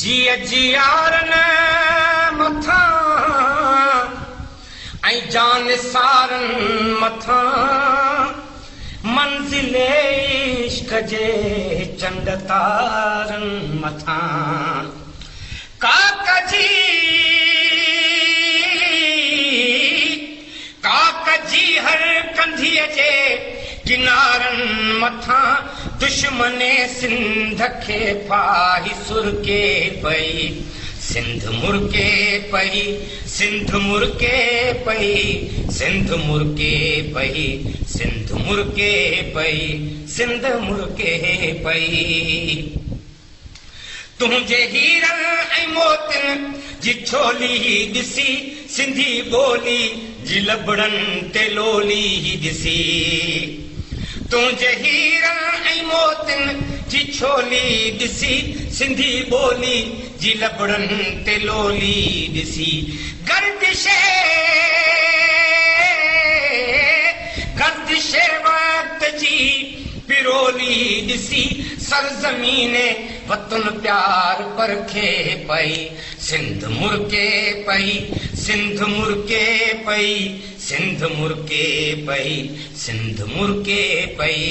جيء جيارن مٿان ۽ جانثارن مٿان منزل عشق جي چنڊ تارن مٿان ڪاڪ جي ڪاڪ جي هر ڪنڌيء جي ڪنارن مٿان دشمن سنڌ کي ڦاهي سرڪي پئي سنڌ مرڪي پئي سنڌ مرڪي پئي سنڌ مرڪي پئي سنڌ مرڪي پئي سنڌ مرڪي پئي. تنهنجي هيرن ۽ موتين جي ڇولي ڏسي سنڌي ٻولي جي لبڙن تي لولي ڏسي تنهنجي هيرن ۽ موتين جي ڇولي ڏسي سنڌي ٻولي جي لبڙن تي لولي ڏسي گردش گردش وقت جي پرولي ڏسي سرزمين وطن پيار پرکي پئي سنڌ مرڪي پئي سنڌ مرڪي پئي سنڌ مرڪي پئي سنڌ مرڪي پئي.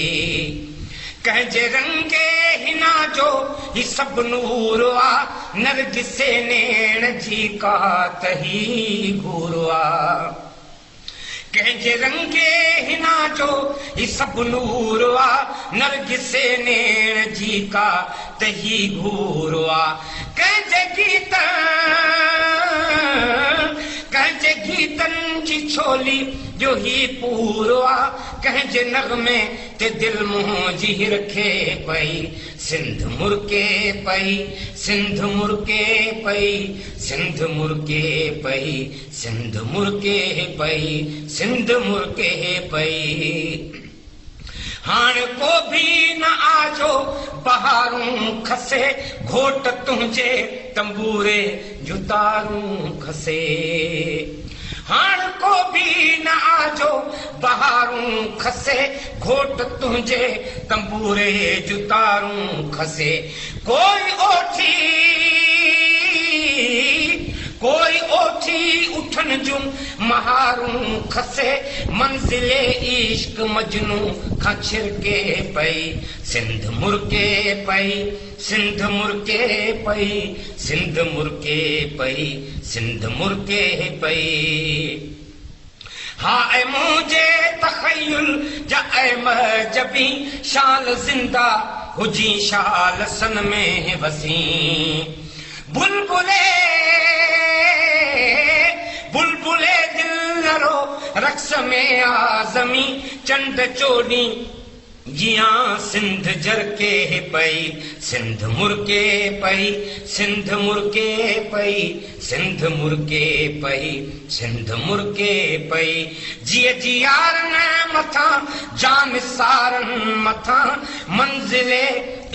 ڪنهن جي رنگي حنا جو هي سڀ نور آ نرگسي نيڻ جي ڪا ته هي گهور آ. ڪنهن جي رنگي حنا جو هي سڀ نور آ نرگسي نيڻ جي ڪا ته هي گهور آ. ڪنهن جي گيت ڪنهن جي گيتن جي ڇولي جو هي پور آ ڪنهن جي نغمي تي دل منهنجي هرکي پئي سنڌ مرڪي پئي سنڌ مرڪي پئي سنڌ مرڪي پئي سنڌ مرڪي پئي سنڌ مرڪي پئي. هاڻ ڪو به نه آجو بهارون کسي گهوٽ تنهنجي تنبوري جون تارون کسي. هاڻ ڪو به نه آجو بهارون کسي گهوٽ تنهنجي تنبوري جون تارون کسي. ڪوئي اوٺي ڪوئي اوٺي اٺن جون مهارون کسي منزل عشق مجنون کان ڇرڪي پئي سنڌ مرڪي پئي سنڌ مرڪي پئي سنڌ مرڪي پئي سنڌ مرڪي پئي. ها اي منهنجي تخيل جا اي مهجبين شال زنده هجين شال سن ۾ وسين. بلبلي بلبلي دل نه رو رقص ۾ آ زمين چنڊ چوڏهين جيان سنڌ جرڪي پئي سنڌ مرڪي پئي سنڌ مرڪي پئي سنڌ مرڪي پئي سنڌ مرڪي پئي. جيء جيارن مٿان جانثارن مٿان منزل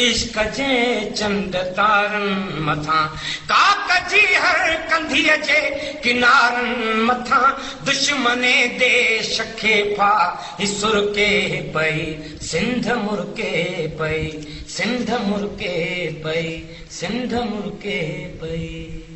عشق جي چنڊ تارن مٿان ڪاڪ جي هر ڪنڌيء جي ڪنارن مٿان دشمن ديش کي ڦاهي سرڪي پئي سنڌ مرڪي پئي سنڌ مرڪي پئي سنڌ مرڪي پئي.